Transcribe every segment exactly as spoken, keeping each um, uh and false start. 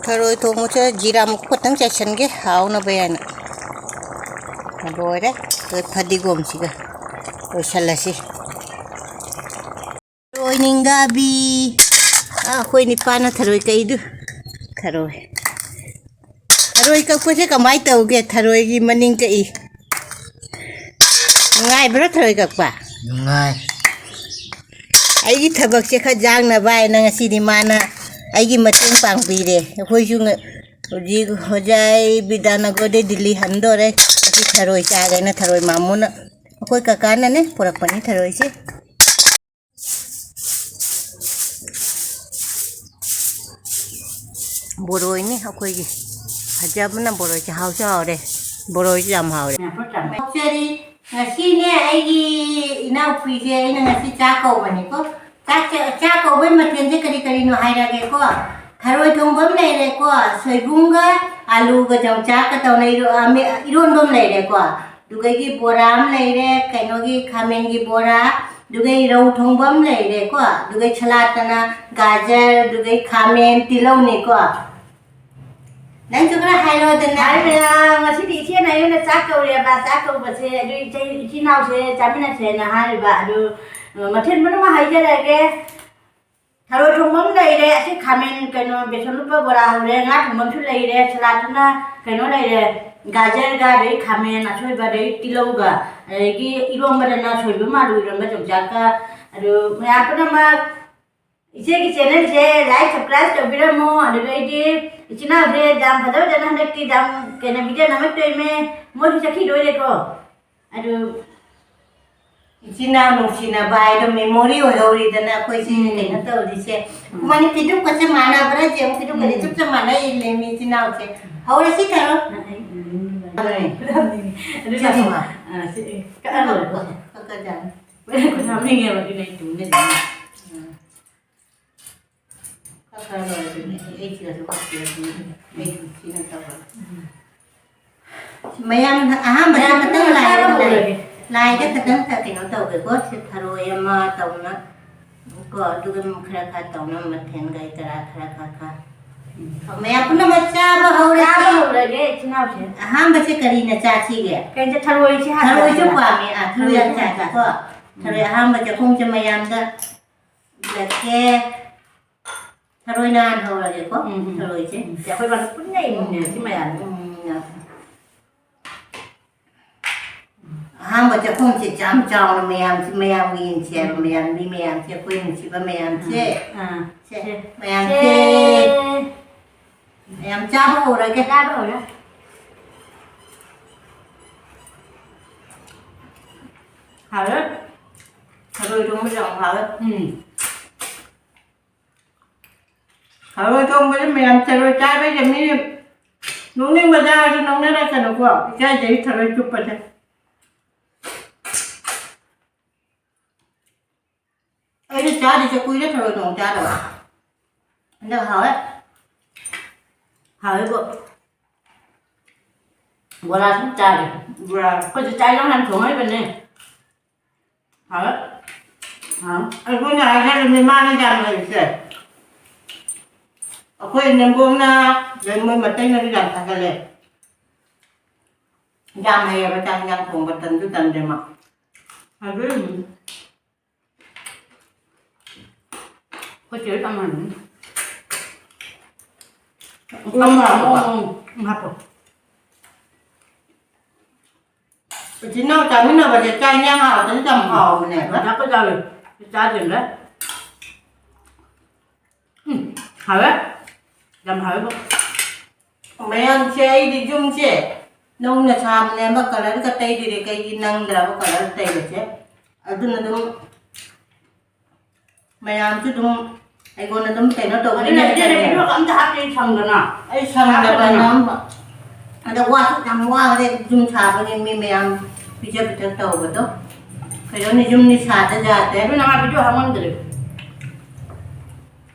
ꯊꯔꯣꯏ ꯊꯣꯡꯕꯁꯦ ꯖꯤꯔꯥ ꯃꯀꯨꯞ ꯈꯛꯇꯪ ꯆꯥꯏꯁꯟꯒꯦ, ꯍꯥꯎꯅꯕ ꯍꯥꯏꯅ꯫ ꯂꯣꯏꯔꯦ꯫ ꯑꯗꯨ ꯐꯗꯤꯒꯣꯝꯁꯤꯒ ꯂꯣꯏꯁꯜꯂꯁꯤ꯫ ꯊꯔꯣꯏ ꯅꯤꯡꯒꯥꯕꯤ꯫ ꯑꯥ, ꯑꯩꯈꯣꯏ ꯅꯤꯄꯥꯅ ꯊꯔꯣꯏ ꯀꯛꯏꯗꯨ꯫ ꯊꯔꯣꯏ꯫ ꯊꯔꯣꯏ ꯀꯛꯄꯁꯦ ꯀꯃꯥꯏ ꯇꯧꯒꯦ? ꯊꯔꯣꯏꯒꯤ ꯃꯅꯤꯡ ꯀꯛꯏ꯫ ꯅꯨꯡꯉꯥꯏꯕ꯭ꯔꯥ ꯊꯔꯣꯏ ꯀꯛꯄ? ꯅꯨꯡꯉꯥꯏ꯫ ꯑꯩꯒꯤ ꯊꯕꯛꯁꯦ ꯈꯔ ꯌꯥꯡꯅꯕ ꯍꯥꯏꯅ ꯉꯁꯤꯗꯤ ꯃꯥꯅ ꯑꯩꯒꯤ ꯃꯇꯦꯡ ꯄꯥꯡꯕꯤꯔꯦ꯫ ꯑꯩꯈꯣꯏꯁꯨ ꯉ-, ꯍꯧꯖꯤꯛ ꯍꯣꯖꯥꯏ ꯕꯤꯗ꯭ꯌꯥꯅꯒꯔꯗꯩ ꯗꯤꯜꯂꯤ ꯍꯟꯗꯣꯔꯦ꯫ ꯉꯁꯤ ꯊꯔꯣꯏ ꯆꯥꯒꯦꯅ ꯊꯔꯣꯏ ꯃꯥꯃꯣꯅ, ꯑꯩꯈꯣꯏ ꯀꯀꯥꯅꯅꯦ ꯄꯨꯔꯛꯄꯅꯤ ꯊꯔꯣꯏꯁꯦ꯫ ꯕꯣꯔꯣꯏꯅꯤ ꯑꯩꯈꯣꯏꯒꯤ꯫ ꯐꯖꯕꯅ ꯕꯣꯔꯣꯏꯁꯦ ꯍꯥꯎꯁꯨ ꯍꯥꯎꯔꯦ꯫ ꯕꯣꯔꯣꯏꯁꯨ ꯌꯥꯝ ꯍꯥꯎꯔꯦ꯫ ꯉꯥꯏꯈꯣ, ꯆꯥꯝꯃ-, ꯉꯁꯤꯅꯦ ꯑꯩꯒꯤ ꯏꯅꯥꯎꯄꯤꯁꯦ ꯑꯩꯅ ꯉꯁꯤ ꯆꯥꯛ ꯀꯧꯕꯅꯤꯀꯣ꯫ ꯆꯥꯛ, ꯆꯥꯛ ꯀꯧꯕꯩ ꯃꯊꯦꯜꯁꯦ ꯀꯔꯤ ꯀꯔꯤꯅꯣ ꯍꯥꯏꯔꯒꯦꯀꯣ꯫ ꯊꯔꯣꯏ ꯊꯣꯡꯕ ꯑꯃ ꯂꯩꯔꯦꯀꯣ, ꯁꯣꯏꯕꯨꯝꯒ ꯑꯂꯨꯒ ꯌꯣꯡꯆꯥꯛꯀ ꯇꯧꯅ ꯏꯔꯣ-, ꯑ, ꯃꯦ-, ꯏꯔꯣꯟꯕ ꯑꯃ ꯂꯩꯔꯦꯀꯣ, ꯑꯗꯨꯗꯒꯤ ꯕꯣꯔꯥ ꯑꯃ ꯂꯩꯔꯦ, ꯀꯩꯅꯣꯒꯤ ꯈꯥꯃꯦꯟꯒꯤ ꯕꯣꯔꯥ, ꯑꯗꯨꯗꯒꯤ ꯔꯧ ꯊꯣꯡꯕ ꯑꯃ ꯂꯩꯔꯦꯀꯣ, ꯑꯗꯨꯗꯒꯤ ꯁꯂꯥꯠꯇꯅ ꯒꯥꯖꯔ, ꯑꯗꯨꯗꯒꯤ ꯈꯥꯃꯦꯟ, ꯇꯤꯜꯍꯧꯅꯤꯀꯣ꯫ ꯅꯪꯁꯨ ꯈꯔ ꯍꯥꯏꯔꯣꯗꯅ꯫ ꯍꯥꯏ ꯃꯌꯥꯝ, ꯉꯁꯤꯗꯤ ꯏꯆꯦꯅ ꯑꯩꯉꯣꯟꯗ ꯆꯥꯛ ꯀꯧꯔꯦꯕ, ꯆꯥꯛ ꯀꯧꯕꯁꯦ ꯑꯗꯨ ꯏꯆꯦ, ꯏꯆꯤꯟ ꯏꯅꯥꯎꯁꯦ ꯆꯥꯃꯤꯟꯅꯁꯦꯅ ꯍꯥꯏꯔꯤꯕ, ꯑꯗꯨ, ꯑ, ꯃꯊꯦꯜ ꯄꯨꯝꯅꯃꯛ ꯍꯥꯏꯖꯔꯒꯦ꯫ ꯊꯔꯣꯏ ꯊꯣꯡꯕ ꯑꯃ ꯂꯩꯔꯦ, ꯑꯁꯤ ꯈꯥꯃꯦꯟ, ꯀꯩꯅꯣ, ꯕꯦꯁꯣꯟ ꯂꯨꯄꯥ ꯕꯣꯔꯥ ꯍꯧꯔꯦ, ꯉꯥ ꯊꯣꯡꯕ ꯑꯃꯁꯨ ꯂꯩꯔꯦ, ꯁꯂꯥꯠꯇꯨꯅ ꯀꯩꯅꯣ ꯂꯩꯔꯦ, ꯒꯥꯖꯔꯒ, ꯑꯗꯩ ꯈꯥꯃꯦꯟ ꯑꯁꯣꯏꯕ, ꯑꯗꯩ ꯇꯤꯜꯍꯧꯒ, ꯑꯗꯒꯤ ꯏꯔꯣꯝꯕꯗꯅ ꯁꯣꯏꯕꯨꯝ ꯑꯂꯨ ꯏꯔꯣꯝꯕ ꯌꯣꯡꯆꯥꯛꯀ, ꯑꯗꯨ ꯃꯌꯥꯝ ꯄꯨꯝꯅꯃꯛ ꯏꯆꯦꯒꯤ channelꯁꯦ like, subscribe ꯇꯧꯕꯤꯔꯝꯃꯣ꯫ ꯑꯗꯨꯗꯩꯗꯤ ꯏꯆꯤꯟ ꯏꯅꯥꯎꯁꯦ ꯌꯥꯝ ꯐꯖ ꯐꯖꯅ ꯍꯟꯗꯛꯇꯤ ꯌꯥꯝ ꯀꯩꯅꯣ video ꯅꯝꯃꯛꯇꯣꯏꯅꯦ, ꯃꯣꯏꯁꯨ ꯆꯠꯈꯤꯗꯣꯏꯅꯦꯀꯣ꯫ ꯑꯗꯨ ꯏꯆꯤꯟ ꯏꯅꯥꯎ ꯅꯨꯡꯁꯤꯅꯕ ꯍꯥꯏꯗꯣ memory ꯑꯣꯏꯍꯧꯔꯤꯗꯅ ꯑꯩꯈꯣꯏꯁꯤ ꯎꯝ꯫ ꯀꯩꯅꯣ ꯇꯧꯔꯤꯁꯦ꯫ ꯎꯝ꯫ ꯃꯥꯅꯤ ꯐꯤꯗꯨꯞꯀꯁꯦ ꯃꯥꯟꯅꯕ꯭ꯔꯥ? ꯌꯦꯡꯉꯨ, ꯐꯤꯗꯨꯞꯀꯁꯦ ꯎꯝ꯫ ꯆꯞ ꯆꯞ ꯃꯥꯟꯅ ꯏꯜꯂꯦ ꯃꯤ ꯏꯆꯤꯟ ꯏꯅꯥꯎꯁꯦ꯫ ꯍꯧꯔꯁꯤ ꯊꯔꯣ꯫ ꯑꯗꯨꯅꯦ꯫ ꯑꯗꯨꯅ ꯆꯠꯂꯣ꯫ ꯑ, ꯁꯤ, ꯀꯛꯑ ꯂꯣꯏꯔꯦ꯫ ꯀꯛꯑ ꯀꯛꯑ ꯆꯥꯅꯤ꯫ ꯍꯣꯔꯦꯟ ꯈꯨꯠ ꯍꯥꯝꯅꯤꯡꯉꯦꯕ, ꯑꯗꯨꯅ ꯑꯩ ꯇꯨꯝꯗꯣꯏꯅꯦ꯫ ꯎꯝ꯫ ꯈꯔ ꯈꯔ ꯂꯣꯏꯔꯦ ꯑꯗꯨꯅꯦ꯫ ꯑꯩ ꯁꯤꯗꯁꯨ ꯀꯛꯀꯦ ꯑꯗꯨꯅꯦ꯫ ꯑꯩ ꯁꯤꯅ ꯇꯧꯔꯒ꯫ ꯎꯝ꯫ ꯃꯌꯥꯝ ꯑꯍꯥꯟꯕꯗ ꯃꯌꯥꯝ ꯈꯇꯪ ꯈꯔ ꯂꯥꯏꯗ ꯆꯥꯕ ꯂꯥꯏ-, ꯍꯧꯔꯒꯦ꯫ ꯂꯥꯏꯗ ꯈꯇꯪ ꯀꯩꯅꯣ ꯇꯧꯒꯦꯀꯣ꯫ ꯁꯤ ꯊꯔꯣꯏ ꯑꯃ ꯇꯧꯅ ꯀꯣ, ꯑꯗꯨꯒ ꯈꯔ ꯈꯔ ꯇꯧꯅ ꯃꯊꯦꯜ ꯀꯩ ꯀꯔꯥ ꯈꯔ ꯈꯔ ꯈꯔ꯫ ꯃꯌꯥꯝ ꯄꯨꯝꯅꯃꯛ ꯆꯥꯕ ꯍꯧꯔꯁꯤ꯫ ꯆꯥꯕ ꯍꯧꯔꯒꯦ, ꯏꯆꯤꯟ ꯏꯅꯥꯎꯁꯦ꯫ ꯑꯍꯥꯟꯕꯁꯦ ꯀꯔꯤꯅ ꯆꯥꯁꯤꯒꯦ? ꯀꯩꯅꯣ, ꯊꯔꯣꯏꯁꯦ ꯍꯥꯞꯄꯁꯤꯔꯥ? ꯊꯔꯣꯏꯁꯨ ꯄꯥꯝꯃꯦ꯫ ꯑꯥ, ꯊꯔꯣꯏ ꯌꯥꯝ ꯊꯔꯣꯏꯁꯦ ꯆꯥꯁꯤꯀꯣ꯫ ꯍꯥꯞꯄꯁꯤꯔꯥ? ꯊꯔꯣꯏ ꯑꯍꯥꯟꯕ ꯆꯥꯛꯈꯨꯝꯁꯦ ꯃꯌꯥꯝꯗ ꯎꯠꯂꯛꯀꯦ꯫ ꯊꯔꯣꯏꯅ ꯍꯥꯟꯅ ꯍꯧꯔꯒꯦꯀꯣ꯫ ꯎꯝ, ꯎꯝ꯫ ꯊꯔꯣꯏꯁꯦ꯫ ꯎꯝ, ꯁꯦ, ꯑꯩꯈꯣꯏ ꯕꯥꯅ ꯄꯨꯟꯅ ꯏꯃꯨꯡꯅꯦ ꯁꯤ ꯃꯌꯥꯝꯁꯦ꯫ ꯎꯝ, ꯎꯝ꯫ ꯑꯍꯥꯟꯕ ꯆꯥꯛꯈꯨꯝꯁꯦ ꯌꯥꯝ ꯆꯥꯎꯅ ꯃꯌꯥꯝꯁꯤ, ꯃꯌꯥꯝꯒꯤ ꯌꯦꯡꯁꯦ ꯍꯥꯏꯕ, ꯎꯝ꯫ ꯃꯌꯥꯝ, ꯃꯤ ꯃꯌꯥꯝꯁꯦ, ꯑꯩꯈꯣꯏ ꯅꯨꯡꯁꯤꯕ ꯃꯌꯥꯝꯁꯦ꯫ ꯑꯥ, ꯁꯦ, ꯁꯦ, ꯃꯌꯥꯝꯁꯦ꯫ ꯁꯦ꯫ ꯃꯌꯥꯝ ꯆꯥꯕ ꯍꯧꯔꯒꯦ꯫ ꯆꯥꯕ ꯍꯧꯔꯣ꯫ ꯍꯥꯎꯔꯦ꯫ ꯊꯔꯣꯏ ꯊꯣꯡꯕꯁꯦ ꯌꯥꯝ ꯍꯥꯎꯋꯦ꯫ ꯎꯝ꯫ ꯊꯔꯣꯏ ꯊꯣꯡꯕꯁꯦ ꯃꯌꯥꯝ ꯊꯔꯣꯏ ꯆꯥꯕꯩꯁꯦ ꯃꯤ ꯅꯣꯛꯅꯤꯡꯕ ꯆꯥꯔꯁꯨ ꯅꯣꯛꯅꯔꯛꯀꯅꯨꯀꯣ꯫ ꯏꯀꯥꯏꯖꯩ ꯊꯔꯣꯏ ꯆꯨꯞꯄꯁꯦ꯫ ꯑꯩꯗꯤ ꯆꯥꯗ꯭ꯔꯤꯁꯦ ꯀꯨꯏꯔꯦ ꯊꯔꯣꯏ ꯊꯣꯡ ꯆꯥꯗꯕ꯫ ꯍꯟꯗꯛ ꯍꯥꯎꯋꯦ꯫ ꯍꯥꯎꯋꯦꯕꯣ꯫ ꯕꯣꯔꯥ ꯁꯨꯝ ꯆꯥꯔꯦ꯫ ꯕꯣꯔꯥ꯫ ꯑꯩꯈꯣꯏꯁꯨ ꯆꯥꯛ ꯏꯟꯖꯥꯡ ꯌꯥꯝ ꯊꯣꯡ ꯍꯩꯕꯅꯦ꯫ ꯍꯥꯎꯋꯦ꯫ ꯍꯥꯎ꯫ ꯑꯩꯈꯣꯏꯅ ꯍꯥꯏꯖꯔꯤꯕꯅꯤ ꯃꯥꯅ ꯌꯥꯝ ꯍꯩꯁꯦ꯫ ꯑꯩꯈꯣꯏ ꯏꯅꯦꯝꯕꯣꯛꯅ, ꯑꯗꯩ ꯃꯣꯏ ꯃꯇꯩꯅꯁꯨ ꯌꯥꯝ ꯊꯥꯒꯠꯂꯦ꯫ ꯌꯥꯝ ꯍꯩꯌꯦꯕ ꯆꯥꯛ ꯏꯟꯖꯥꯡ ꯊꯣꯡꯕ, ꯇꯟꯁꯨ ꯇꯟꯗꯦ ꯃꯥ꯫ ꯑꯗꯨꯏꯅꯤ꯫ ꯑꯩꯈꯣꯏ ꯆꯦ ꯍꯣꯏ ꯇꯝꯃꯝꯃꯤꯅꯤ꯫ ꯎꯝ, ꯍꯥꯞꯄꯣ꯫ ꯎꯝ, ꯍꯥꯞꯄꯣ꯫ ꯏꯆꯤꯟ ꯏꯅꯥꯎ ꯆꯥꯃꯤꯟꯅꯕꯁꯦ ꯆꯥꯛ ꯏꯟꯖꯥꯡ ꯍꯥꯎꯔꯗꯤ ꯌꯥꯝ ꯍꯥꯎꯕꯅꯦꯕ꯫ ꯆꯥꯛꯀ ꯆꯥꯎꯋꯦ꯫ ꯆꯥꯗ꯭ꯔꯤꯕ꯭ꯔꯥ? ꯎꯝ, ꯍꯥꯎꯋꯦ꯫ ꯌꯥꯝ ꯍꯥꯎꯋꯦꯕꯣ꯫ ꯃꯌꯥꯝꯁꯦ ꯑꯩꯗꯤ ꯌꯨꯝꯁꯦ ꯅꯧꯅ ꯁꯥꯕꯅꯦ, ꯑꯃ colour ꯒ ꯇꯩꯗ꯭ꯔꯤꯔꯦ, ꯀꯩꯒꯤ ꯅꯪꯗ꯭ꯔꯕ colour ꯇꯩꯕꯁꯦ? ꯑꯗꯨꯅ ꯑꯗꯨꯝ ꯃꯌꯥꯝꯁꯨ ꯑꯗꯨꯝ ꯑꯩꯉꯣꯟꯗ ꯑꯗꯨꯝ ꯀꯩꯅꯣ ꯇꯧꯕꯅꯤꯅ ꯑꯗꯨꯅ ꯏꯆꯦꯅ ꯍꯥꯏꯇꯥꯔꯦ꯫ Video ꯒ ꯑꯝꯇ ꯍꯥꯞꯀꯦ ꯁꯪꯗꯅ꯫ ꯑꯩ ꯁꯪꯗꯕ ꯍꯥꯞꯄꯗꯅ꯫ ꯅꯝꯕ꯫ ꯑꯗ ꯋꯥꯁꯨ ꯌꯥꯝ ꯋꯥꯈ꯭ꯔꯦ ꯌꯨꯝ ꯁꯥꯕꯒꯤ ꯃꯤ ꯃꯌꯥꯝ ꯄꯤꯖ ꯄꯤꯊꯛ ꯇꯧꯕꯗꯣ꯫ ꯀꯩꯅꯣꯅꯤ ꯌꯨꯝꯅꯤ ꯁꯥꯗ ꯌꯥꯗꯦ꯫ ꯑꯗꯨꯅ ꯃꯥ video ꯍꯥꯞꯉꯝꯗ꯭ꯔꯦ꯫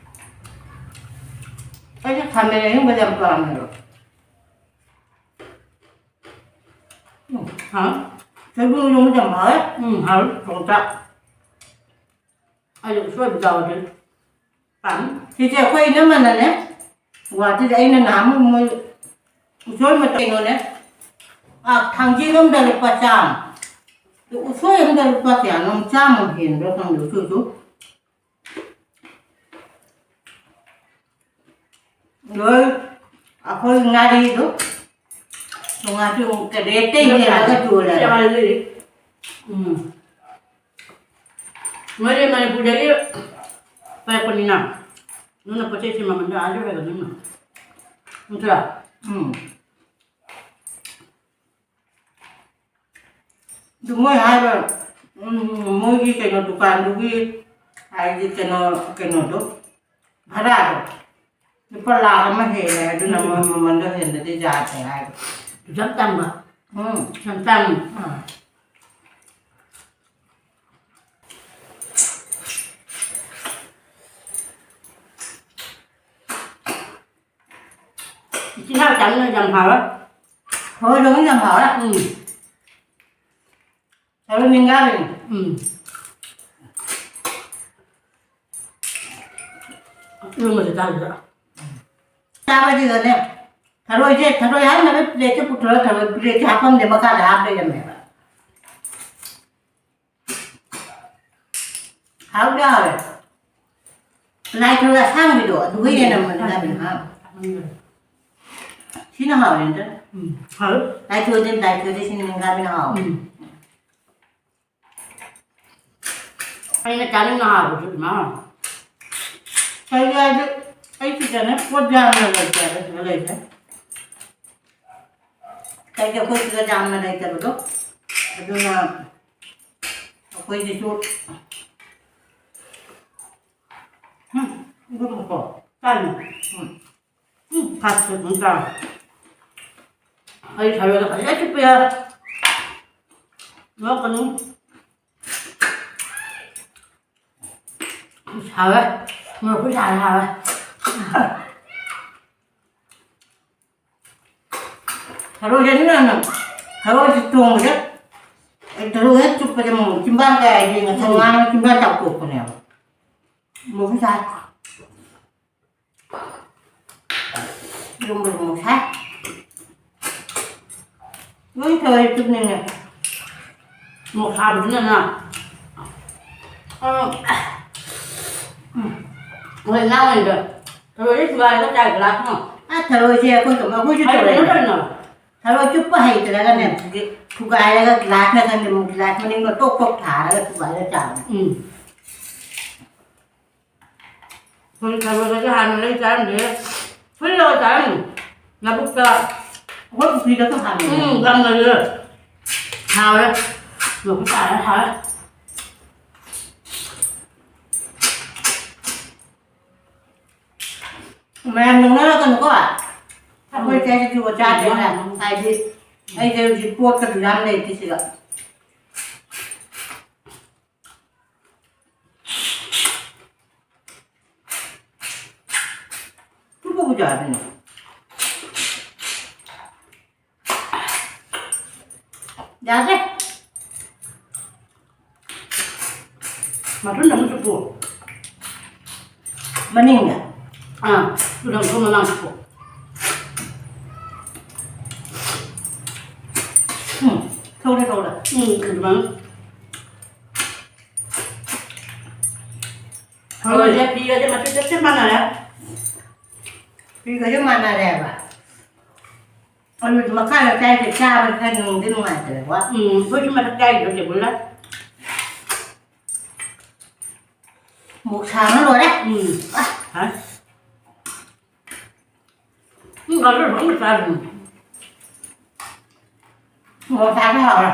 ꯑꯩꯁꯨ ꯈꯥꯃꯦꯟ ꯑꯍꯤꯡꯕꯁꯦ ꯌꯥꯝ ꯄꯥꯝꯃꯦꯕ꯫ ꯎꯝ, ꯍꯥꯎ꯫ ꯁꯣꯏꯕꯨꯝ ꯏꯔꯣꯝꯕꯁꯦ ꯌꯥꯝ ꯍꯥꯎꯋꯦ꯫ ꯎꯝ, ꯍꯥꯎꯋꯦ꯫ ꯊꯣꯡ ꯆꯥꯛ꯫ ꯑꯩꯁꯨ ꯎꯁꯣꯏꯕꯨ ꯆꯥꯎꯔꯗꯤ ꯄꯥꯝꯃꯤ꯫ ꯁꯤꯁꯦ ꯑꯩꯈꯣꯏ ꯏꯅꯝꯃꯅꯅꯦ, ꯒꯨꯍꯥꯇꯤꯗ ꯑꯩꯅ ꯅꯍꯥꯟꯃꯨꯛ ꯃꯣꯏ ꯎꯁꯣꯏ ꯃꯇ-, ꯀꯩꯅꯣꯅꯦ, ꯑꯥ, ꯊꯥꯡꯖꯤꯡ ꯑꯃꯗ ꯂꯨꯄꯥ ꯆꯥꯝꯃ꯫ ꯑꯗꯨ ꯎꯁꯣꯏ ꯑꯃꯗ ꯂꯨꯄꯥ ꯀꯌꯥꯅꯣ, ꯆꯥꯝꯃ ꯍꯦꯟꯕ꯭ꯔꯥ ꯈꯪꯗꯦ, ꯎꯁꯣꯏꯗꯨ꯫ ꯂꯣꯏ, ꯑꯩꯈꯣꯏ ꯉꯥꯔꯤꯗꯨ, ꯉꯥꯔꯤ ꯔꯦꯠꯇꯩ ꯌꯦꯜꯂꯒ ꯌꯣꯜꯂꯦ꯫ ꯎꯝ꯫ ꯃꯣꯏꯗꯤ ꯃꯅꯤꯄꯨꯔꯗꯒꯤ ꯄꯥꯏꯔꯛꯄꯅꯤꯅ, ꯑꯗꯨꯅ ꯄꯣꯠ ꯆꯩꯁꯦ ꯃꯃꯜꯗꯣ ꯑꯥ ꯌꯧꯔꯒꯅꯤ꯫ ꯅꯠꯇ꯭ꯔꯥ? ꯎꯝ꯫ ꯑꯗꯨ ꯃꯣꯏ ꯍꯥꯏꯕ, ꯎꯝ, ꯃꯣꯏꯒꯤ ꯀꯩꯅꯣ ꯗꯨꯀꯥꯟꯗꯨꯒꯤ, ꯍꯥꯏꯗꯤ ꯀꯩꯅꯣ, ꯀꯩꯅꯣꯗꯣ, ꯚꯔꯥꯗꯣ ꯂꯨꯄꯥ ꯂꯥꯈ ꯑꯃ ꯍꯦꯜꯂꯦ, ꯑꯗꯨꯅ ꯎꯝ꯫ ꯃꯣꯏ ꯃꯃꯜꯗꯣ ꯍꯦꯟꯗꯗꯤ ꯌꯥꯗꯦ ꯍꯥꯏꯕ꯫ ꯌꯥꯝ ꯇꯥꯡꯕ꯫ ꯎꯝ꯫ ꯌꯥꯝ ꯇꯥꯡꯉꯤ꯫ ꯑꯥ꯫ ꯏꯆꯤꯟ ꯏꯅꯥꯎ ꯆꯥꯃꯤꯟꯅꯕ ꯌꯥꯝ ꯍꯥꯎꯋꯦ꯫ ꯍꯣꯏ, ꯂꯣꯏꯅ ꯌꯥꯝ ꯍꯥꯎꯋꯦ꯫ ꯎꯝ꯫ ꯊꯔꯣꯏ ꯅꯤꯡꯒꯥꯕꯤꯅꯤ꯫ ꯎꯝ꯫ ꯏꯔꯣꯟꯕꯁꯦ ꯆꯥꯁꯤꯔ? ꯆꯥꯕꯁꯤꯗꯅꯦ, ꯊꯔꯣꯏꯁꯦ, ꯊꯔꯣꯏ ꯍꯥꯞꯅꯕ ꯄ꯭ꯂꯦꯠꯁꯦ ꯄꯨꯊꯣꯔꯒ ꯊꯔꯣꯏ ꯄ꯭ꯂꯦꯠꯁꯦ ꯍꯥꯞꯄꯝꯗꯦ, ꯃꯈꯥꯗ ꯍꯥꯞ ꯂꯩꯔꯝꯃꯦꯕ꯫ ꯍꯥꯎꯗꯤ ꯍꯥꯎꯋꯦ꯫ ꯂꯥꯏ ꯊꯔꯣꯏ ꯑꯁꯥꯡꯕꯤꯗꯣ, ꯑꯗꯨꯒ ꯍꯦꯟꯅ ꯃꯅꯝ ꯅꯝꯃꯦ, ꯍꯥ? ꯎꯝ꯫ ꯁꯤꯅ ꯍꯥꯎꯔꯦ, ꯅꯠꯇ꯭ꯔ? ꯎꯝ, ꯍꯥꯎꯋꯦ꯫ ꯂꯥꯏ ꯊꯔꯣꯏꯗꯤ, ꯂꯥꯏ ꯊꯔꯣꯏꯗꯤ ꯁꯤꯅ ꯅꯤꯡꯒꯥꯕꯤꯅ ꯍꯥꯎꯋꯦ꯫ ꯎꯝ꯫ ꯑꯩꯅ ꯆꯥꯅꯤꯡꯅ ꯍꯥꯏꯕꯁꯨ ꯑꯗꯨꯃꯥꯏꯅ ꯍꯥꯏ꯫ ꯀꯩꯒꯤ ꯍꯥꯏꯗꯤ ꯑꯩ ꯁꯤꯗꯅꯦ ꯄꯣꯠ ꯌꯥꯝꯅ ꯂꯩꯇꯦꯕ ꯁꯤꯗ ꯂꯩꯁꯦ꯫ ꯀꯩꯒꯤ ꯑꯩꯈꯣꯏ ꯁꯤꯗ ꯌꯥꯝꯅ ꯂꯩꯇꯕꯗꯣ, ꯑꯗꯨꯅ ꯑꯩꯈꯣꯏꯁꯤꯁꯨ, ꯎꯝ, ꯑꯗꯨꯝꯀꯣ ꯆꯥꯅꯤ꯫ ꯎꯝ꯫ ꯎꯝ, ꯐꯥꯁ ꯐꯨꯗ ꯑꯃ ꯆꯥꯔꯣ꯫ ꯑꯩ ꯊꯔꯣꯏꯒ ꯐꯖꯅ ꯆꯨꯞꯄꯦ꯫ ꯅꯣꯛꯀꯅꯨ꯫ ꯍꯥꯎꯋꯦ꯫ ꯃꯣꯔꯣꯛ ꯈꯨꯁꯥꯁꯦ ꯍꯥꯎꯋꯦ꯫ ꯊꯔꯣꯏꯁꯦ ꯑꯗꯨꯅ ꯍꯦꯟꯅ, ꯊꯔꯣꯏꯁꯦ ꯊꯣꯡꯕꯁꯦ, ꯊꯔꯣꯏ ꯍꯦꯛ ꯆꯨꯞꯄꯁꯦ ꯑꯃꯨꯛ ꯆꯤꯝꯕꯥꯟ ꯀꯌꯥ ꯌꯦꯡꯉ ꯊꯔꯣꯏ ꯉꯥꯡꯉ ꯆꯤꯝꯕꯥꯟ ꯆꯥꯎꯊꯣꯛꯄꯅꯦꯕ꯫ ꯃꯣꯔꯣꯛ ꯈꯨꯁꯥ꯫ ꯆꯨꯝꯕ꯭ꯔꯣ ꯉꯁꯥꯏ? ꯂꯣꯏ ꯊꯋꯥꯏ ꯆꯨꯞꯅꯤꯡꯉꯦ꯫ ꯃꯣꯔꯣꯛ ꯁꯥꯕꯗꯨꯅꯅꯦ꯫ ꯑ, ꯎꯝ꯫ ꯍꯣꯏ, ꯏꯅꯥꯎ ꯍꯣꯏꯗꯣ꯫ ꯊꯔꯣꯏꯗꯤ ꯊꯨꯒꯥꯏꯔꯒ ꯆꯥꯏ, ꯒ꯭ꯂꯥꯁ ꯑꯃ꯫ ꯑ, ꯊꯔꯣꯏꯁꯦ ꯑꯩꯈꯣꯏ ꯀꯃꯥꯏ-, ꯑꯩꯈꯣꯏꯁꯨ ꯀꯩꯅꯣ ꯇꯧꯔꯦ꯫ ꯇꯧꯔꯤꯅꯣ? ꯊꯔꯣꯏ ꯆꯨꯞꯄ ꯍꯩꯇ꯭ꯔꯒꯅꯦ, ꯍꯧꯖꯤꯛ ꯊꯨꯒꯥꯏꯔꯒ ꯒ꯭ꯂꯥꯁꯅ ꯈꯪꯗꯦ, ꯑꯃꯨꯛ ꯒ꯭ꯂꯥꯁ ꯃꯅꯤꯡꯗꯣ ꯇꯣꯛ ꯇꯣꯛ ꯊꯥꯔꯒ ꯊꯨꯒꯥꯏꯔꯒ ꯆꯥꯕꯅꯦ꯫ ꯎꯝ꯫ ꯑꯩꯈꯣꯏ ꯊꯔꯣꯏꯒꯁꯦ ꯍꯥꯟꯅ ꯂꯩ ꯆꯥꯔꯝꯗꯦ꯫ ꯐꯨꯜꯂꯒ ꯆꯥꯔꯝꯃꯤ꯫ ꯂꯧꯕꯨꯛꯇ꯫ ꯑꯩꯈꯣꯏ ꯄꯨꯈ꯭ꯔꯤꯗꯁꯨ ꯍꯥꯟꯅ ꯂꯩ꯫ ꯎꯝ, ꯌꯥꯝ ꯂꯩꯌꯦ꯫ ꯍꯥꯎꯔꯦ꯫ ꯂꯧꯕꯨꯛ ꯇꯥꯔꯦ, ꯍꯥꯎꯔꯦ꯫ ꯃꯌꯥꯝ ꯅꯣꯛꯅꯔꯛꯀꯅꯨꯀꯣ꯫ ꯑꯩꯈꯣꯏ ꯎꯝ꯫ ꯆꯥꯏꯁꯤꯗꯤ ꯆꯥꯗꯦꯅ꯫ ꯎꯝ꯫ ꯍꯥꯏꯗꯤ ꯑꯩꯁꯦ ꯍꯧꯖꯤꯛ ꯄꯣꯠꯀꯁꯨ ꯌꯥꯝ ꯂꯩꯇꯦ ꯁꯤꯗ꯫ ꯆꯨꯞꯄꯕꯨ ꯌꯥꯗꯦꯅꯦ꯫ ꯌꯥꯗꯦ꯫ ꯃꯊꯨꯟꯗ ꯑꯃꯨꯛ ꯆꯨꯞꯄꯨ꯫ ꯃꯅꯤꯡꯗ? ꯑꯥ, ꯆꯨꯞꯄꯨ, ꯃꯃꯥꯡ ꯆꯨꯞꯄꯨ꯫ ꯎꯝ, ꯊꯧꯔꯦ, ꯊꯧꯔꯦ꯫ ꯎꯝ, ꯑꯗꯨꯃꯥꯏꯅ꯫ ꯊꯧꯔꯦ꯫ ꯐꯤꯒꯁꯦ ꯃꯆꯨ ꯆꯞ ꯆꯞ ꯃꯥꯟꯅꯔꯦ꯫ ꯐꯤꯒꯁꯦ ꯃꯥꯟꯅꯔꯦꯕ꯫ ꯑꯗꯨꯗꯤ ꯃꯈꯥꯗ ꯆꯥꯏꯁꯦ ꯆꯥꯕ ꯈꯔ ꯅꯨꯡꯗꯤ ꯅꯨꯡꯉꯥꯏꯇ꯭ꯔꯦꯀꯣ꯫ ꯎꯝ, ꯑꯩꯈꯣꯏꯁꯨ ꯃꯊꯛ ꯆꯥꯏꯗꯣ ꯇꯦꯕꯜꯗ꯫ ꯃꯣꯔꯣꯛ ꯁꯥꯕꯅ ꯂꯣꯏꯔꯦ꯫ ꯎꯝ꯫ ꯑ꯫ ꯍꯥ? ꯎꯝ, ꯒꯥꯖꯔ ꯐꯖꯅ ꯆꯥꯗ꯭ꯔꯤ꯫ ꯃꯣꯔꯣꯛ ꯁꯥꯕꯅ ꯍꯥꯎꯔꯦ꯫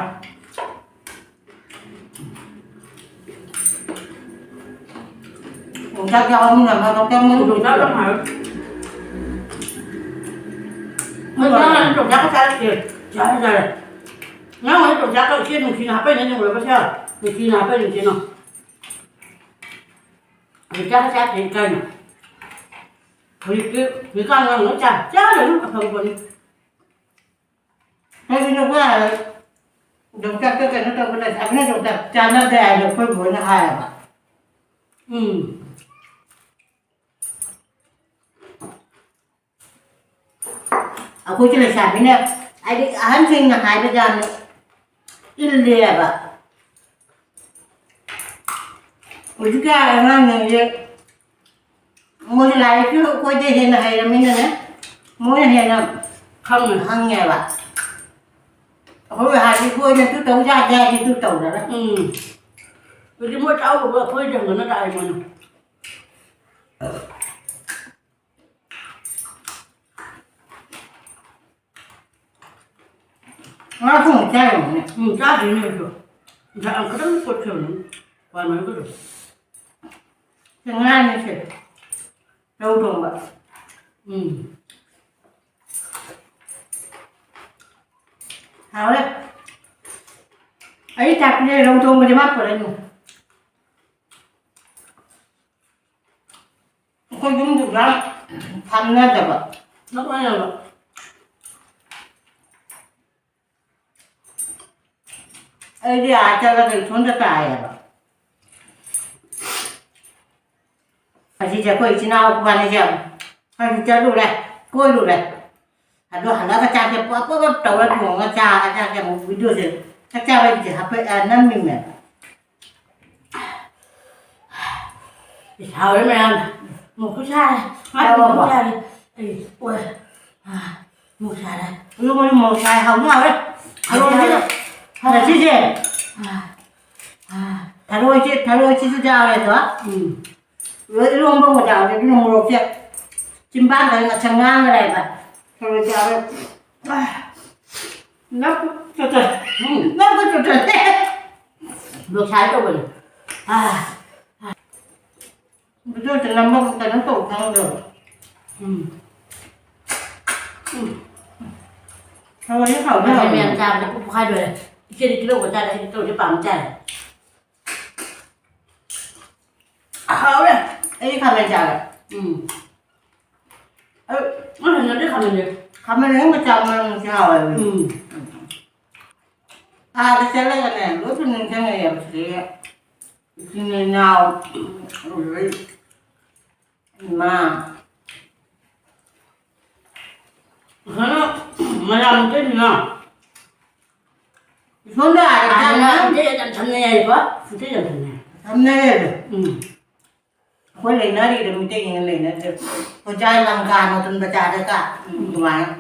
ꯌꯣꯡꯆꯥꯛ ꯆꯥꯕ ꯃꯤꯅ ꯃꯔꯛꯇ ꯃꯔꯨ ꯌꯣꯡꯆꯥꯛ ꯌꯥꯝ ꯍꯥꯎꯋꯦ꯫ ꯃꯣꯏ ꯉꯔꯥꯡ ꯌꯣꯡꯆꯥꯛꯀ ꯆꯥꯔꯛꯇꯦ꯫ ꯌꯥꯔꯦ, ꯌꯥꯔꯦ꯫ ꯉꯔꯥꯡ ꯌꯣꯡꯆꯥꯛꯀ ꯏꯆꯦ ꯅꯨꯡꯁꯤꯅ ꯍꯥꯞꯄꯛꯏꯅꯦ, ꯅꯪ ꯎꯔꯕ ꯁꯦ? ꯅꯨꯡꯁꯤꯅ ꯍꯥꯞꯄꯛꯏꯅꯦ ꯏꯆꯦꯅ꯫ ꯌꯣꯡꯆꯥꯛꯀ ꯆꯥꯔꯛꯇꯦ ꯏꯀꯥꯏꯅ꯫ ꯍꯧꯖꯤꯛꯇꯤ ꯍꯧꯖꯤꯛꯀꯥꯟ ꯑꯉꯥꯡ ꯂꯣꯏ ꯆꯥ-, ꯆꯥꯗ꯭ꯔꯁꯨ ꯑꯐꯕ ꯄꯣꯠꯅꯤ꯫ ꯀꯩꯒꯤꯅꯣ ꯈꯔ ꯌꯣꯡꯆꯥꯛꯇ ꯀꯩꯅꯣ ꯇꯧꯕ ꯂꯩ, ꯑꯗꯨꯅ ꯌꯣꯡꯆꯥꯛ ꯆꯥꯟꯅꯗꯦ ꯍꯥꯏꯅ ꯑꯩꯈꯣꯏ ꯕꯣꯏꯅ ꯍꯥꯏꯌꯦꯕ꯫ ꯎꯝ꯫ ꯑꯩꯈꯣꯏꯁꯨ ꯂꯩꯁꯥꯕꯤꯅ, ꯍꯥꯏꯗꯤ, ꯑꯍꯟꯁꯤꯡꯅ ꯍꯥꯏꯕꯗ ꯌꯥꯝꯅ ꯏꯜꯂꯦꯕ꯫ ꯍꯧꯖꯤꯛꯀꯤ ꯑꯉꯥꯡꯁꯤꯡꯁꯦ, ꯃꯣꯏꯁꯨ ꯂꯥꯏꯔꯤꯛꯁꯨ ꯑꯩꯈꯣꯏꯗ ꯍꯦꯟꯅ ꯍꯩꯔꯃꯤꯅꯅꯦ, ꯃꯣꯏꯅ ꯍꯦꯟꯅ ꯈꯪꯉꯦ꯫ ꯈꯪꯉꯦꯕ꯫ ꯑꯩꯈꯣꯏ ꯍꯥꯟꯅꯗꯤ ꯑꯩꯈꯣꯏꯅ ꯑꯗꯨ ꯇꯧ ꯌꯥꯗꯦ ꯍꯥꯏꯗꯤ ꯑꯗꯨ ꯇꯧꯗꯅ꯫ ꯎꯝ꯫ ꯍꯧꯖꯤꯛ ꯃꯣꯏ ꯆꯥꯎꯔꯨꯕ ꯑꯩꯈꯣꯏ ꯌꯦꯡꯕꯅ ꯇꯥꯏ ꯃꯣꯏꯅ꯫ ꯉꯥ ꯊꯣꯡꯕ ꯆꯥꯔꯤꯕꯅꯦ꯫ ꯎꯝ, ꯆꯥꯗ꯭ꯔꯤꯅꯦ ꯑꯩꯁꯨ꯫ ꯉꯁꯥꯏ ꯌꯥꯝ ꯈꯤꯇꯪ ꯀꯣꯠꯈꯤꯕꯅꯤ꯫ ꯋꯥꯏ ꯃꯔꯛꯇꯨꯗ꯫ ꯁꯤ ꯉꯥꯅꯤ ꯁꯦ꯫ ꯔꯧ ꯊꯣꯡꯕ꯫ ꯎꯝ꯫ ꯍꯥꯎꯔꯦ꯫ ꯑꯩ ꯆꯥꯛ ꯄꯤꯖꯔꯦ, ꯔꯧ ꯊꯣꯡꯕꯁꯦ ꯃꯥ ꯄꯨꯔꯛꯏꯅꯦ꯫ ꯑꯩꯈꯣꯏ ꯌꯨꯝꯗꯨꯒ ꯊꯪꯅꯗꯕ꯫ ꯅꯛꯅꯩꯌꯦꯕ꯫ ꯑꯩꯗꯤ ꯑꯥ ꯆꯠꯂꯒ ꯏꯊꯣꯟꯗ ꯇꯥꯏꯌꯦꯕ꯫ ꯑꯁꯤꯁꯦ ꯑꯩꯈꯣꯏ ꯏꯆꯤꯟ ꯏꯅꯥꯎ ꯏꯕꯥꯅꯤꯁꯦ ꯑꯃꯨꯛ ꯆꯠꯂꯨꯔꯦ, ꯀꯣꯏꯔꯨꯔꯦ꯫ ꯑꯗꯣ ꯍꯜꯂꯛꯑꯒ ꯆꯥꯛꯁꯦ ꯄꯞ ꯄꯞ ꯄꯞ ꯇꯧꯔ ꯊꯣꯡꯉꯒ ꯆꯥꯔꯒ ꯆꯥꯛꯁꯦ ꯑꯃꯨꯛ ꯚꯤꯗꯤꯑꯣꯁꯦ ꯆꯥꯛ ꯆꯥꯕꯒꯤꯁꯦ ꯍꯥꯞꯄ-, ꯑ, ꯅꯝꯃꯤꯅꯦꯕ꯫ ꯏꯁ, ꯍꯥꯎꯔꯦ ꯃꯌꯥꯝ꯫ ꯃꯣꯔꯣꯛꯁꯨ ꯁꯥꯔꯦ꯫ ꯍꯥꯎꯔꯕꯣ? ꯃꯣꯔꯣꯛꯁꯨ ꯁꯥꯔꯦ꯫ ꯑꯩ, ꯑꯣꯏ꯫ ꯑ, ꯃꯣꯔꯣꯛ ꯁꯥꯔꯦ꯫ ꯑꯗꯨ ꯃꯣꯏ ꯃꯣꯔꯣꯛ ꯁꯥꯏ, ꯍꯥꯎꯗꯤ ꯍꯥꯎꯔꯦ꯫ ꯊꯔꯣꯏꯁꯦ, ꯍꯥꯎꯔꯦ꯫ ꯉꯁꯤꯁꯦ꯫ ꯑ, ꯑ꯫ ꯊꯔꯣꯏꯁꯦ, ꯊꯔꯣꯏꯁꯤꯁꯨ ꯌꯥꯎꯔꯦꯗꯣ꯫ ꯎꯝ꯫ ꯂꯣꯏ ꯏꯔꯣꯝꯕ ꯑꯃ ꯌꯥꯎꯔꯦ, ꯑꯗꯨꯅ ꯃꯣꯔꯣꯛꯁꯦ ꯆꯤꯝꯕꯥꯟꯗ ꯉꯁꯪ ꯉꯥꯡꯈ꯭ꯔꯦꯕ꯫ ꯊꯔꯣꯏꯁꯦ ꯌꯥꯎꯔꯦ꯫ ꯑ, ꯅꯞ ꯆꯣꯠꯆꯔꯦ꯫ ꯎꯝ꯫ ꯅꯞ ꯆꯣꯠꯆꯔꯦ꯫ ꯃꯣꯔꯣꯛ ꯁꯥꯏ ꯇꯧꯕꯅꯦ꯫ ꯑ꯫ ꯚꯤꯗꯤꯑꯣꯁꯦ ꯅꯝꯕ ꯀꯩꯅꯣ ꯇꯧ ꯈꯪꯗ꯭ꯔꯕ꯫ ꯎꯝ꯫ ꯎꯝ꯫ ꯍꯥꯎꯋꯦ, ꯍꯥꯎꯋꯦ, ꯃꯊꯦꯜ ꯍꯥꯎꯋꯦ꯫ ꯃꯌꯥꯝ ꯆꯥꯕꯗ ꯄꯨꯛ ꯄꯣꯛꯈꯥꯏꯗꯣꯔꯦ꯫ ꯏꯆꯦꯗꯤ ꯀꯤꯂꯧꯒ ꯆꯥꯗꯦ, ꯑꯩꯗꯤ ꯀꯤꯂꯧꯁꯦ ꯄꯥꯝ ꯆꯥꯏ꯫ ꯍꯥꯎꯔꯦ꯫ ꯑꯩꯗꯤ ꯈꯥꯃꯦꯟ ꯆꯥꯔꯦ꯫ ꯎꯝ꯫ ꯑꯩ, ꯑꯩ ꯍꯩꯅꯗꯦ ꯈꯥꯃꯦꯟꯁꯦ꯫ ꯈꯥꯃꯦꯟ ꯑꯁꯤꯟꯕ ꯆꯥꯕ ꯃꯅꯝꯁꯦ ꯍꯥꯎꯋꯦꯕ꯫ ꯎꯝ꯫ ꯑꯥꯗ ꯆꯠꯂꯒꯅꯦ, ꯂꯣꯏ ꯁꯨꯝ ꯅꯤꯡꯁꯤꯡꯉꯛꯑꯦꯕ ꯁꯤꯗꯩꯗ꯫ ꯏꯆꯤꯟ ꯏꯅꯥꯎ, ꯑꯗꯨꯗꯩ ꯏꯃꯥ꯫ ꯃꯌꯥꯝ ꯃꯩꯇꯩꯅꯤꯅ꯫ ꯁꯣꯝꯗ ꯑꯥꯗ ꯑꯥꯗꯅ ꯆꯥꯅ ꯃꯩꯇꯩ ꯌꯥꯝ ꯊꯝꯅꯩ ꯍꯥꯏꯀꯣ? ꯃꯩꯇꯩ ꯌꯥꯝ ꯊꯝꯅꯩ꯫ ꯊꯝꯅꯩ ꯍꯥꯏꯗꯣ꯫ ꯎꯝ꯫ ꯑꯩꯈꯣꯏ ꯂꯩꯅꯔꯤꯗꯣ ꯃꯩꯇꯩꯒꯤꯅ ꯂꯩꯅꯗ꯭ꯔꯦ꯫ ꯑꯩꯈꯣꯏ ꯆꯥꯏ ꯂꯪꯀꯥ ꯅꯠꯇꯅ ꯕꯖꯥꯔꯗꯒ꯫ ꯎꯝ꯫ ꯑꯗꯨꯃꯥꯏꯅ꯫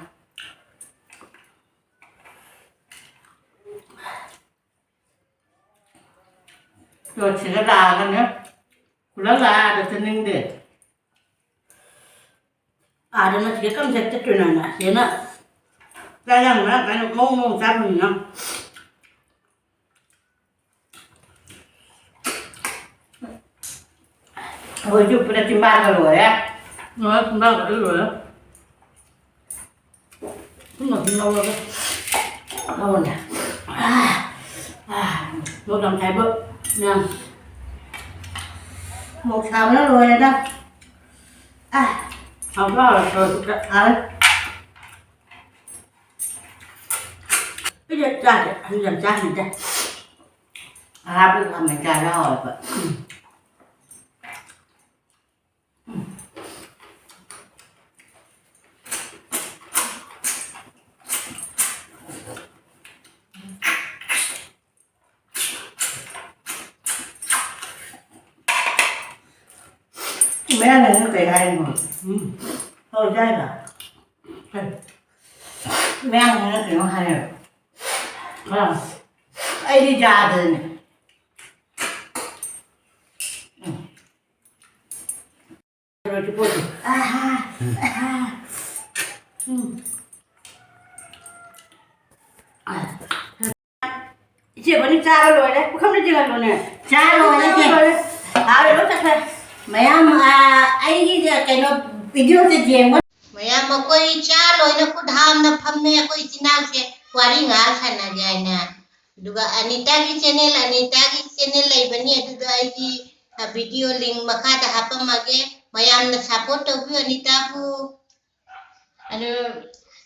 ꯇꯣ ꯁꯤꯗ ꯂꯥꯛꯑꯒꯅꯦ꯫ ꯄꯨꯂꯞ ꯂꯥꯛꯑꯒ ꯆꯠꯅꯤꯡꯗꯦ꯫ ꯑꯥꯗꯅ ꯁꯤꯗ ꯀꯔꯝ ꯆꯠ-, ꯆꯠꯇꯣꯏꯅꯣ ꯍꯥꯏꯅ? ꯁꯤꯗꯅ ꯆꯥꯛ ꯌꯥꯝ ꯃꯔꯥꯡ ꯀꯥꯏꯅ ꯃꯑꯣꯡ ꯃꯑꯣꯡ ꯆꯥꯕꯅꯤꯅ꯫ ꯑꯩꯈꯣꯏ ꯆꯨꯞꯄꯗ ꯆꯤꯝꯕꯥꯜꯒ ꯂꯣꯏꯔꯦ꯫ ꯂꯣꯏꯔꯦ, ꯆꯤꯝꯕꯥꯜꯒ ꯂꯣꯏꯔꯦ꯫ ꯊꯨꯝꯒ ꯁꯨꯝ ꯂꯧꯔꯒ꯫ ꯂꯧꯔꯅꯦ꯫ ꯑꯥ, ꯑꯥ, ꯃꯣꯔꯣꯛ ꯌꯥꯝ ꯁꯥꯏꯕꯣ, ꯃꯌꯥꯝ꯫ ꯃꯣꯔꯣꯛ ꯁꯥꯕꯅ ꯂꯣꯏꯔꯦꯗ꯫ ꯑꯥ꯫ ꯍꯥꯎꯕ꯭ꯔꯣ? ꯍꯥꯎꯋꯦ꯫ ꯑꯩꯗꯤ ꯆꯥꯗꯦ, ꯑꯗꯨ ꯌꯥꯝ ꯆꯥ ꯍꯩꯅꯗꯦ꯫ ꯑꯍꯥꯞꯄꯗ ꯈꯥꯃꯦꯟ ꯆꯥꯔꯗꯤ ꯍꯥꯎꯋꯦꯕ꯫ ꯎꯝ꯫ ꯃꯌꯥꯡ ꯅꯪꯅ ꯀꯩ ꯍꯥꯏꯔꯤꯅꯣ? ꯎꯝ꯫ ꯍꯣꯏ, ꯆꯥꯏꯕ꯫ ꯀꯩ? ꯃꯌꯥꯡ ꯅꯪꯅ ꯀꯩꯅꯣ ꯍꯥꯏꯔꯦꯕ꯫ ꯑꯥ꯫ ꯑꯩꯗꯤ ꯆꯥꯗ꯭ꯔꯦꯅꯦ꯫ ꯎꯝ꯫ ꯏꯆꯦ ꯑꯩꯈꯣꯏꯅꯤ ꯆꯥꯕ ꯂꯣꯏꯔꯦ꯫ ꯄꯨꯈꯝꯗ ꯆꯤꯡꯍꯜꯂꯣꯅꯦ꯫ ꯆꯥ ꯂꯣꯏꯔꯦ, ꯆꯥꯕ ꯆꯦ꯫ ꯂꯣꯏꯔꯦ꯫ ꯍꯥꯎꯔꯦ, ꯂꯣꯏ ꯆꯠꯈ꯭ꯔꯦ꯫ ꯃꯌꯥꯝ, ꯑ, ꯑꯩꯒꯤ ꯀꯩꯅꯣ video ꯁꯦ ꯌꯦꯡꯉꯣ꯫ ꯃꯌꯥꯝ, ꯑꯩꯈꯣꯏ ꯆꯥ ꯂꯣꯏꯅ ꯈꯨꯠ ꯍꯥꯝꯅ ꯐꯝꯃꯦ꯫ ꯑꯩꯈꯣꯏ ꯏꯆꯤꯟ ꯏꯅꯥꯎꯁꯦ ꯋꯥꯔꯤ ꯉꯥꯏꯍꯥꯛ ꯁꯥꯟꯅꯒꯦ ꯍꯥꯏꯅ꯫ ꯑꯗꯨꯒ ꯑꯅꯤꯇꯥꯒꯤ channel, ꯑꯅꯤꯇꯥꯒꯤ channel ꯂꯩꯕꯅꯤ, ꯑꯗꯨꯗ ꯑꯩꯒꯤ, ꯑ, video link ꯃꯈꯥꯗ ꯍꯥꯞꯄꯝꯃꯒꯦ꯫ ꯃꯌꯥꯝꯅ support ꯇꯧꯕꯤꯌꯨ ꯑꯅꯤꯇꯥꯕꯨ꯫ ꯑꯗꯨ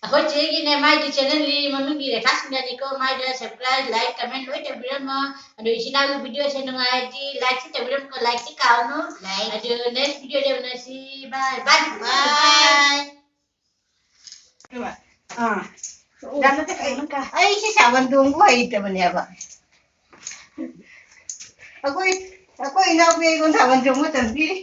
ꯑꯩꯈꯣꯏ ꯆꯦꯒꯤꯅꯦ, ꯃꯥꯏꯗꯤ channel ꯂꯤ ꯃꯃꯤꯡꯗꯤ ꯔꯦꯈꯥ ꯁꯤꯡꯅꯅꯤꯀꯣ꯫ ꯃꯥꯏꯗ subscribe, like, comment ꯂꯣꯏ ꯇꯧꯕꯤꯔꯝꯃꯣ꯫ ꯑꯗꯨ ꯏꯆꯤꯟ ꯏꯅꯥꯎꯒꯤ video ꯁꯦ ꯅꯨꯡꯉꯥꯏꯔꯗꯤ like ꯁꯤ ꯇꯧꯕꯤꯔꯝꯃꯨꯀꯣ, like ꯁꯤ ꯀꯥꯎꯅꯨ꯫ Like꯫ ꯑꯗꯨ next video ꯗ ꯎꯅꯁꯤ꯫ Bye, bye꯫ Bye꯫ ꯑꯥ꯫ ꯌꯥꯝꯅ ꯇꯦꯛ-, ꯑꯩ, ꯑꯩꯁꯤ ꯁꯥꯕꯟ ꯆꯣꯡꯕ ꯍꯩꯇꯕꯅꯦꯕ꯫ ꯑꯩꯈꯣꯏ, ꯑꯩꯈꯣꯏ ꯏꯅꯥꯎꯄꯤ ꯑꯩꯉꯣꯟꯗ ꯁꯥꯕꯟ ꯆꯣꯡꯕ ꯇꯝꯕꯤꯔꯤ꯫